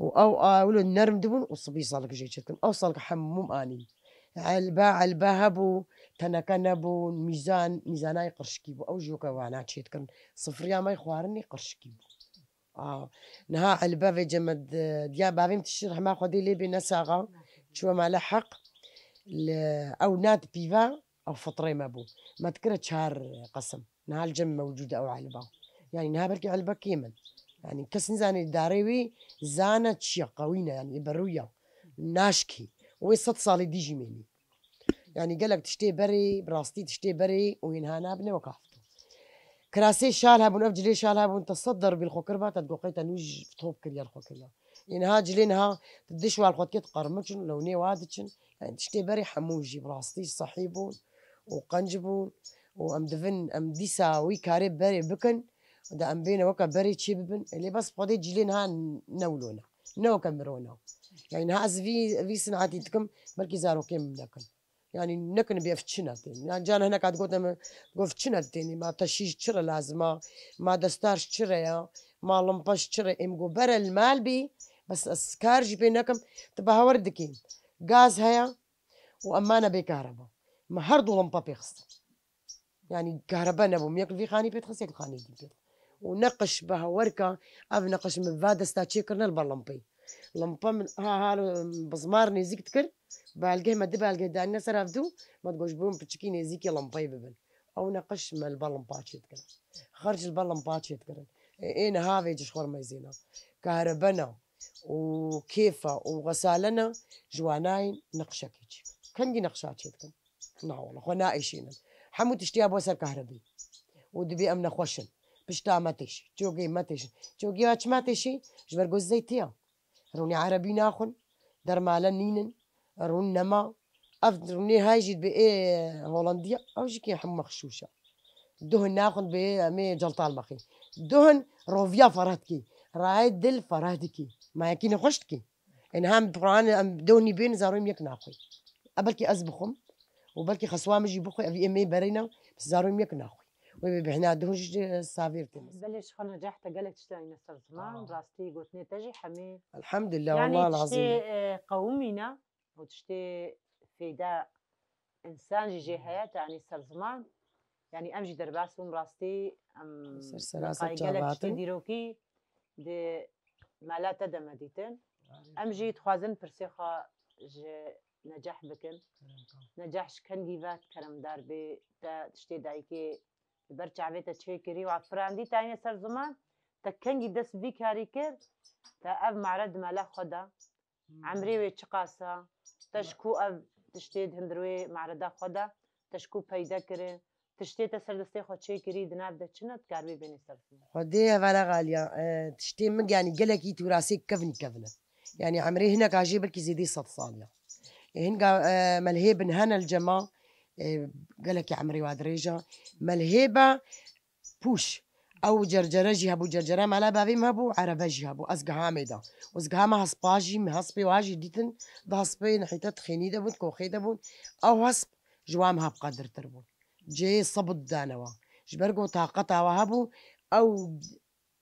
Û ew, a, wilo nerm dibûn û sibî salik jê çêdikin. Ew salik hemûm anîn. Elbe, elbe hebû, teneke nebûn, mîzan, mîzanayê qirşikî bû. Ew jî weke wana çêdikin. Sifriya me xwarinê qirşikî bû. A, niha elbe vê cem me di-, diya bavê min tiştir hema Xwedê lê bê ne saxa. Çûwe male heq. Li ew nat pîva, ew fitrê me bû. Me dikire çar qesim. Niha li cem mewcûd e ew elba. Yanî niha belkî elbe kêm in. Yanî kes nizane darê wî zana çi ye, qewî ne, yanî berû ya. Naşkî. Wê sed salê dî jî mênî. Yanî gelek tiştê berê, bi rastî tiştê berê û yên ha nabine wek hafto. Kirasê şal hebûn, ev cilê şal hebûn, te sed derbî li xwe kiriba, te digot qey te nû ji top kiriye li xwe kiriya. Ê niha cilê niha tu diş wa li xwe dikê diqermiçin, lewnê wa diçin. Yanî tiştê berê hemû jî bi rastî sehî bûn û qenc bûn û em divin, em dîsa wî karê berê bikin, de em bêne weke berê çê bibin. Ê lê bes bi Xwedê cilê niha ne wilo ne. Ne weke miro ne. Yanî niha ez vî, vî sinetî dikim, belkî zarokê min nekin. Yanî nekin bê ev çi ne tên. Yanî can hineka digote min, digot çi ne tênî, ma teşî ji çi re lazim a, ma destar ji çi re ya, Ma limpa ji çi re? Êm got bere li mal bî, bes ez kar jî pê nekim. Tu bawer dikî, gaz heye û em mane bê kahreba. Me her du limpa pê xistin. Yanî kahreba nebû. Min yek li vî xanî pê dixist, yek li xanî dî pê dixist. Û neqiş bawer ke, ev neqiş min va desta çêkirine li ber limpê. Limpa min ha, ha li bizmar nêzîk dikir. Belgehê me du belgehê danîne ser hevdu. Me digot ji bo min piçikî nêzîkî limpeyê bibin. Ew neqiş me li ber limpa çêdikirin. Xerc li ber limpa çêdikirin. Ê, ê niha vê ji xwe re meyzêna. Kahrebe ne û kêf e û xesale ne, ji wanayên neqşekê çêkin. Kengî neqşa çêdikin? Na wala, xwe naêşînin. Hemû tiştiya bo ser kahrebî. Û dibê em nexweş in. Pişta me têşî. Çogê me têşin. Çogê ya çima têşî? Ji ber ku zeytiya. Rûnê erebî naxwin. Dermale nînin. Rûn nema. Ev rûnê hay jî dibê ê Holandiya. Ew jî kê hemû mexşûş e. Duhin naxwin dibê em ê celtal mexî. Duhin roviya ferah dikî. Rayê dil ferah dikî. Ma yekî nexweş dikî. Ên hem piran em dohnî bên zarûyê min yek naxwî. E belkî ez bixwim û belkî xeswa min jî bixwe, ev ê mê bereyna, zarûyê min yek naxwî. Wê bê bihna doh jî savêr tê. Belê ji xwe neceh te gelek tişt dayîne ser ziman, Aa. Rastî gotinê te jî hemî. Elhamdulillah, yanî wallah tiştê, lazim. E, qewimîne û tiştê fêde însan jî jê heye, te anî ser ziman. Yanî em jî derbas bûn rastî, em Ser serasa gelek tiştê çabatin. Dîrokî di mala te de me dîtin. Em jî dixwazin pirsê xwe ji Neceh bikin. Neceh ji kengî ve keremdar bê, te tiştê dayikê li ber çavê te çêkirî û afirandî te anî ser ziman, te kengî dest vî karî kir, te ev mare di mala xwe de. Emrê wê çiqas e? Te ji ku ev tiştê di hundir wê mareda xwe de, te ji ku peyde kirin? Tiştê te ser destê xwe çêkirî di nav de çi ne, dikar wê bênê ser ziman? Xwedê hevala xaliya, e, tiştê min yanî gelekî tûrasê kevnî kevin e. Yanî emrê hineka jê belkî zêdê sed sal ya. E, hinga, e, melhê bin hene li cema, e, gelekî emrê wa dirêj e. Melhê be, pûş. Ew cercere jî hebû, cercere mala bavê min hebû, erebe jî hebû. Ez giha mê da. Ez giha me hespa jî, me hespê wa jî dîtin, di hespê nehîte dixênî de bûn, koxê de bûn. Ew hesp ji wan me hep qedirtir bûn. Cihê sebit dane wa. Ji ber ku taqeta wa hebû, ew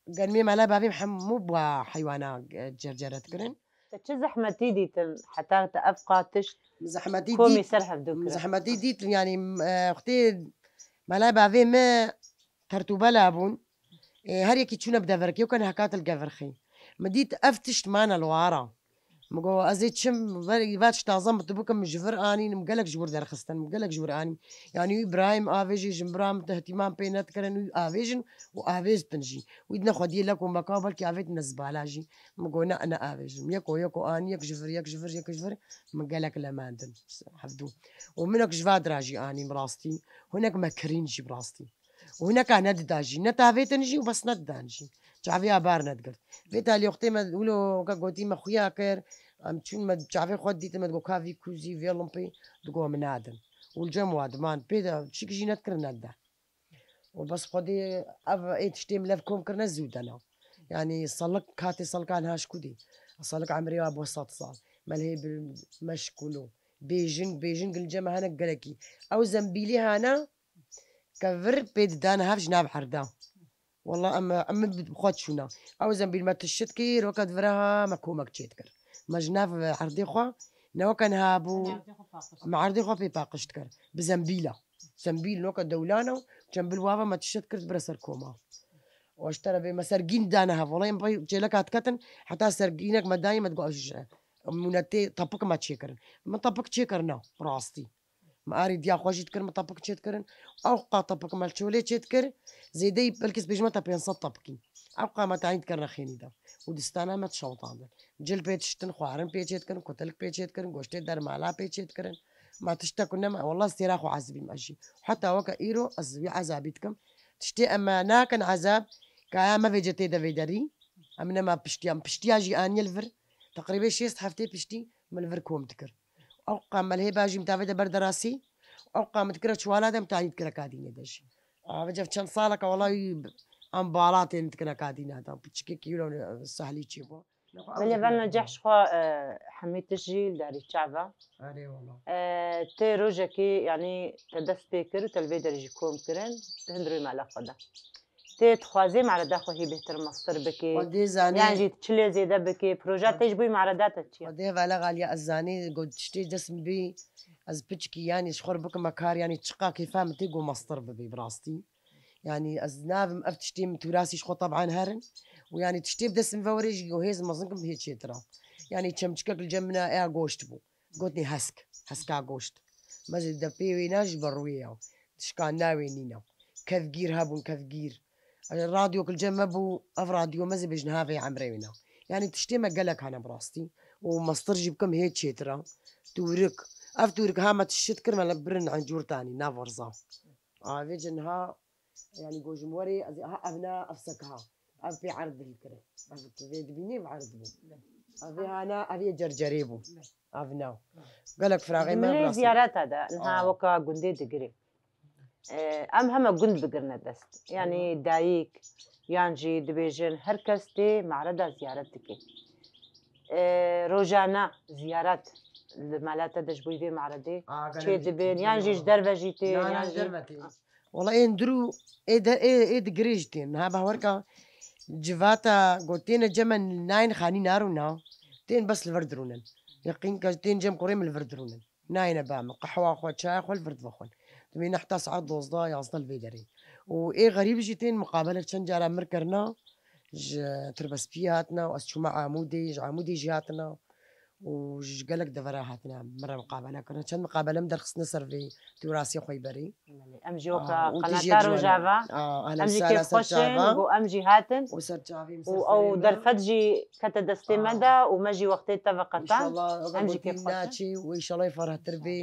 genmê mala bavê min hemû bi wa heywana, e, cercere dikirin. Te çi zehmetî dîtin heta te ev qatiş Zehmetî komî dît, ser hevdû kirin? Zehmetî dît, yanî, e, wextê mala bavê me tertûbela bûn. E, her yekî çûne bi deverkê û ken hekat li gevirxî. Min dît ev tişt mane li wara. Min got, ez ê çim, ver, va tişt taze min tu bikim, min ji vir anîn, min gelek ji wir derxistin, min gelek ji wir anîn. Yanî wî birayê min avêjî, ji min bira min te ihtimam pê nedikirin, wî avêjin û avêjtin jî. Wî dine xwediyê lek û meka, belkî avêtin ez bala jî. Min got, ne, ne avêjin. Yeko, yeko anî, yek ji vir, yek ji vir, yek ji vir. Min gelek lemandin. Hevdû. Û min ek ji va dira jî anî, min rastî. Hinek me kirîn jî bi rastî. Û hineka nedida jî. Ne tavêtin jî û bes nedidan jî. Çavê ya bar nedigirt. Vê talî wextê me wilo weke gotî me xuya kir. Em çûn me çavê xwe dîtin me digot ka vî kûzî vê limpî digot min nadin. Û li cem wa diman pê de çik jî nedikir nedida. Û bes Xwedê ev ê tiştê min lev kom kirine zû dena. Yanî selik katê selikan ha ji ku dî. Selik emrê wa bo sed sal. Melhê bi meşkûlo. Bêjing, bêjing li cem me hene gelekî. Ew zembîlî hane. Kevir pê didane hev ji nav herda. Walla em, em bi xwe çûna. Ew zembîl me tişt kir, weke divira me komek çê dikir. Me ji nav herdê xwe, ne weke niha bû, me herdê xwe pê paqij dikir. Bi zembîla. Zembîl weke dewlana, çembil wava me tişt kir, bire ser koma. Û ji te re bê me sergîn dane hev. Walla em pey çêleka diketin, heta sergînek me dayê me digot, ew ji mûnetê tepik me çêkirin. Min tepik çêkirina, rastî. Me arî diya xwe jî dikir, me tepik çê dikirin. Ew qa tepik me li çolê çê dikir, zêdeyî belkî ez bêjime te pênc sed tepikî. Ew qa me tanî dikirine xênî de. Û distana me dişewitandin. Cil pê diştin, xwarin pê çê dikirin, kutelik pê çê dikirin, goştê dermala pê çê dikirin. Me tiştek ku nema, wela stêra xwe ezibîm ez jî. Heta weke îro ez wî ezabî dikim. Tiştê em me nakin ezab, kaya me vêce tê de vê derî. Em nema piştiya, piştiya jî aniye li vir. Teqrîbê şêst heftê piştî min li vir kom dikir. Ew qa me li hêba jî min tavê de ber derasî, ew qa min dikire çiwala de, min tanî dikire kadînê de jî. Ava cev çend saleke wela wî em bala tên dikine kadîna de. Piçikekî wilo sehlî çêbû. Belê, venna ceh ji xwe, e, hemî tişt jî li derî çav e. Erê wela. E, tê rojekî, yanî te dest pê kir û te li vê derê jî kom kirin, tu hundirê mala xwe de. Tê dixwazê mereda xwe hê bêhtir mestir bikê? Xwedê zanî. Yan jî çilê zêde bikê? Proja te ji bo mereda te çi ye? Xwedê vela xaliya ez zanî, got tiştê dest min bî, ez piçikî, yanî ji xwe re bikime kar, yanî çiqa kêfa min tê, got mestir bibî bi rastî. Yanî ez navim ev tiştê min tûrasî ji xwe teban herin û yanî tiştê bi dest min ve were jî, got hêz mezin kim hê çêtir e. Yanî çemçikek li cem min e, eya goşt bû. Gotinê hesk, heska goşt. Me zî depê wê ne ji ber rûyê ya. Tişka navê nîne. Kevgîr hebûn, kevgîr. Radyo ki li cem me bû, ev radyo me zî bêjin havê emrê wê ne. Yanî tiştê me gelek hene bi rastî. Û mestir jî bikim hê çêtir e. Tûrik. Ev tûrik ha me tişt kir me li birin encûr tanî, nav werza. Avê cin ha, yanî gojim werê, ez ha ev ne, ev sek ha. Ev pê erd dil kire. Ev tu vê dibînî, ev erd bû. Ev ê hana, ev ê cercerê bû. Ev na. Gelek firaxê me Milê rastî. Ziyareta de, niha Aa. weka gundê digirê. Ee, em heme gund bigirine dest. Yanî dayik, yan jî dibêjin, her kes tê mereda ziyaret dike. Ee, rojane ziyaret li mela te de ji bo vê meredê Aa, gelek çê dibên, yan jî ji derve jî tê, Na, na, yan ji jî derve tê. Wala ên dirû ê de, ê, ê digirê jî tên. Niha bawer ka civata got têne cem me nayên xanî narûna. Tên bes li vir dirûnin. Yeqîn ke tên cem kurê min li vir dirûnin. Nayêne ba min. Qehwa xwe, çaya xwe li vir divexwin. Dimîne heta saet dozdeh, yazdeh li vê derê. Û ê xerîb jî tên miqabelek çend cara mir kirina. Ji Tirbespiyê hatina û ez çûme Amûdê, ji Amûdê jî hatina. û ji gelek devera hatine min re miqabele kirine. Çend miqabele min derxistine ser vê tûrasê xwe yî berê. Belê. Em jî weka Aa, û tu jî qenata Rojava, aa, ehlen em jî sala kêfxweş in, çava. Û em jî hatin. Û ser çavê min Û ser ew serê me. Derfet jî kete destê me Aa. De û me jî wextê te veqetan. Înşallah, weke Em jî gotî kêfxweş in. Naçî û înşallah farehtir bî.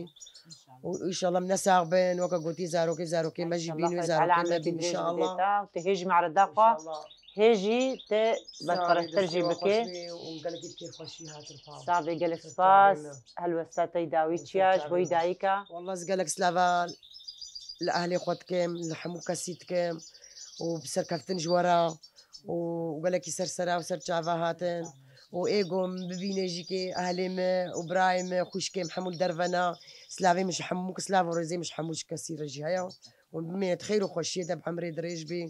Înşallah. Û înşallah em ne sax bin, weke gotî zarokê, zarokê me jî bîn wê, Înşallah zarokê me Teala bîn, Ametê dirêj înşallah. Bidê te û tu hê jî mereda xwe. Înşallah. Hê jî te Sağ ol, berfirehtir jî destê we bike. Xweş bê û gelekî kêfxweşî hatin, sağ ol. Sağ bê, gelek spas. Helwesta te yî dawî çi ye ji bo yî dayika? Wallah ez gelek slava li ehlê xwe dikim, li hemû kesî dikim û bi serkeftin ji we re û gelekî ser sera û ser çava hatin û ê ku min bibîne jî kê ehlê min û birayê min, xwişkê min hemû li derve ne. Slavê min ji hemû, slav û rêzê min ji hemû ji kesî re jî heye. Hûn bimînin di xêr û xweşiyê de bi emrê dirêj bî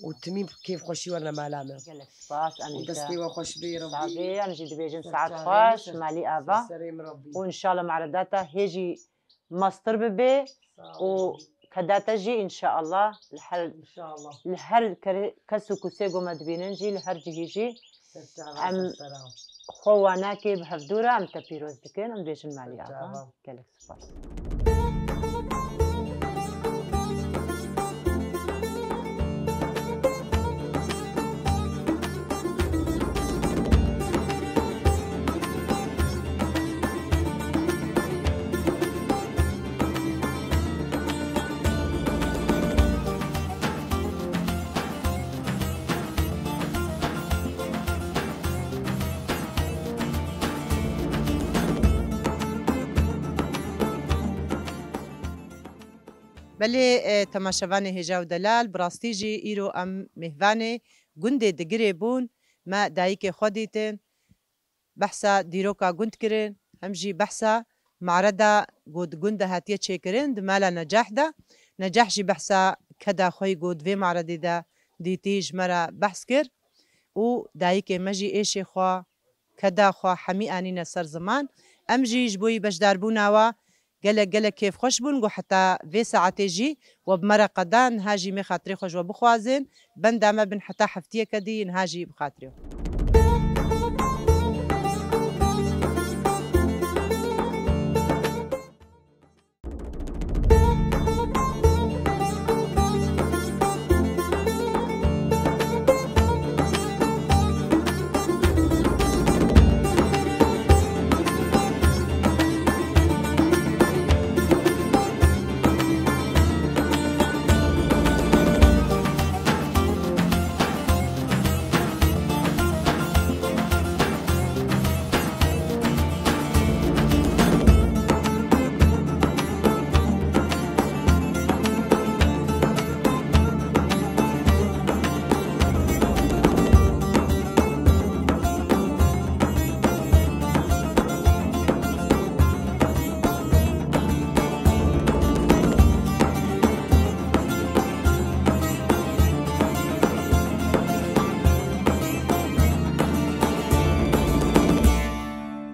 û timî bi kêfxweşî werine mala me. Gelek spas, em Û jî destê te we xweş bê, Rebbî. Sağ bê, em jî dibêjin Ser saet çavê xweş, ser, malî ava. Ser serê min, Rebbî. Û înşallah mereda te hê jî mestir bibe Sağ û ol. Keda te jî înşallah li her, Înşallah. Li her kere, kes û kusê ku me dibînin jî, li her cihî jî Ser çava, em ser sera. Xwe wanakê bi hevdû re em te pîroz dikin, em dibêjin malî ava. Ser çava. Gelek spas. Belê, e, temaşevanê hêja û delal, bi rastî jî îro em mêvanê gundê Digirê bûn, me dayikê xwe dîtin, behsa dîroka gund kirin, hem jî behsa mereda ku di gund de hatiye çêkirin, di mala Necah de. Necah jî behsa keda xwe yî ku di vê meredê de dîtî ji me re behs kir û dayikê me jî êşê xwe, keda xwe hemî anîne ser ziman. Em jî ji bo yî beşdarbûna we gelek, gelek kêfxweş bûn ku heta vê saetê jî we bi me re qeda, niha jî mê xatirê xwe ji we bixwazin. Benda me bin heta heftiyeke dî, niha jî bi xatirê xwe.